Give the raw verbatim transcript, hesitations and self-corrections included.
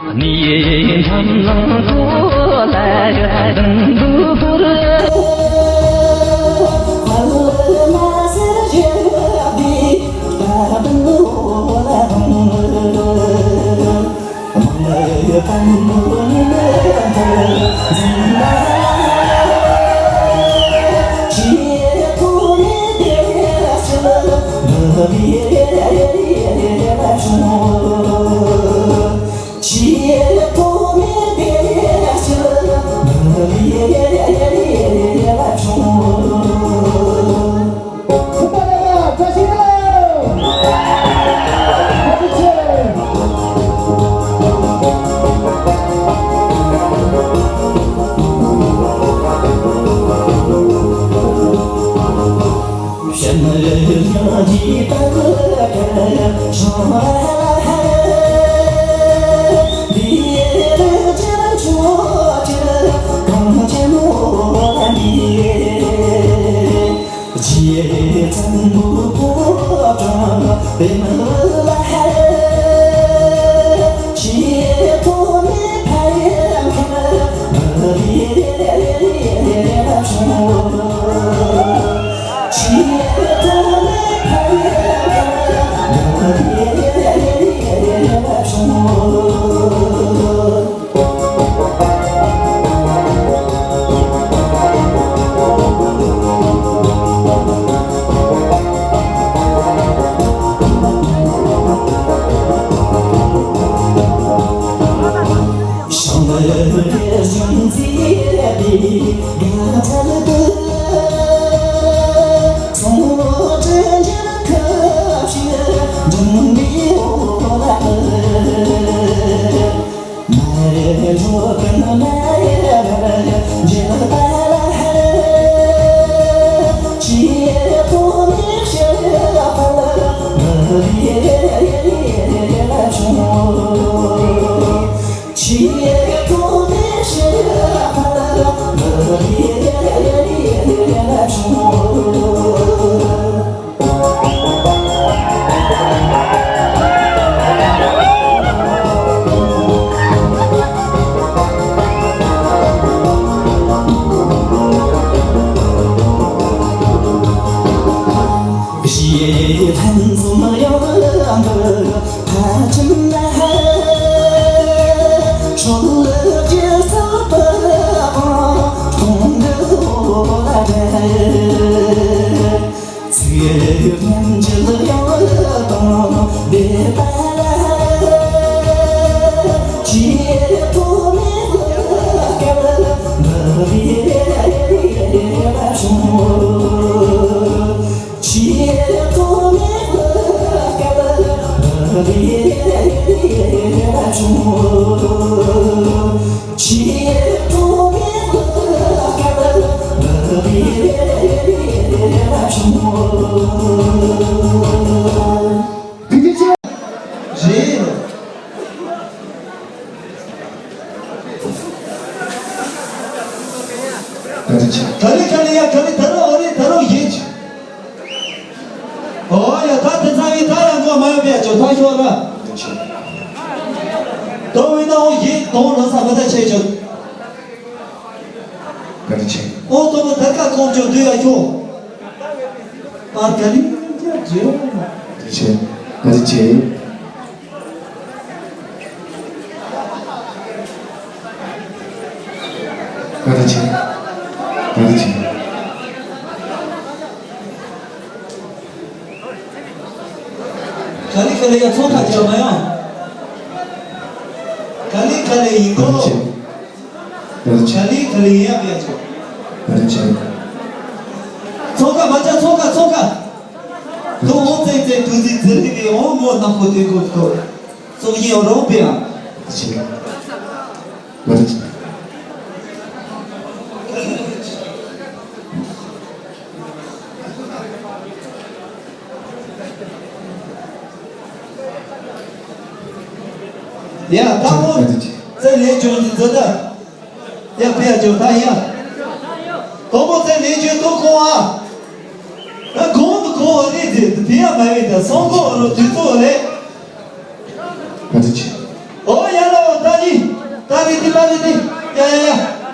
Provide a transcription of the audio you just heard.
རེད། ག་རེ་བྱས། ག་རེ་ག་རེ་ཡ་ག་རེ། ད་རུང་ཨོ་རེད། ད་རུང་ཡིན། ཨོ་ཡ། ད་དེ་ཚང་བའི་ད་ཡང་གོ་མ་ཡོང་བས་ཅོ་ད་ཤོག་ར། དོ་བའི་ན་ཨོ་ཡིན། དོ་ལ་ས་མ་ད་ཆེ་ཅོ། ག་རེ་བྱས། ཨོ་དོ་མོ་ད་ཀ་ཁོང་ཅོ་དུ་ཡ་ཤོག། པར་ག་རེ་ཡ་ཅོ། ག་རེ་བྱས། ག་རེ་བྱས། ག་རེ་བྱས། ག་རེ་བྱས། ག་ལེ་ག་ལེ་ཡ་ཚོང་ཁ་ཅོ་མ་ཡོང་། ག་ལེ་ག་ལེ་ཡིན་གོ། ག་རེ་བྱས། ག་ལེ་ག་ལེ་ཡ་བེ་ཅོ། ག་རེ་བྱས། ཚོང་ཁ་མ་ཅོ། ཚོང་ཁ་ཚོང་ཁ། དུ་འོ་ཙེ་ཙེ་དུ་ཙི་ཙི་རི་རི་འོ་མོ་ནག་པོ་དེ་གོ་ཏོ། སོག་ཡིན་རོང་པའི་ཨ། ཆེ། ང་ཚོ་ཡ་ད་ཁོ་ང་ཚོ་ཆེ། ཙེ་ལེ་ཅོ་འདི་ཙོ་ད། ཡ་ཕི་ཡ་ཅོ་ད་ཡ། དོ་མོ་ཙེ་ལེ་ཅོ་ཏོ་ཁོ་ཨ། ད་གོང་དུ་གོ་བ་རེད་དེ་དེ་ཡ་མ་རེད། ད་སོང་གོ་རོ་དུས་ཚོད་རེད། ང་ཚོ་ཆེ། ཨོ་ཡ་ལ་ཨོ་ད། ཡ་ཡ་ཡ།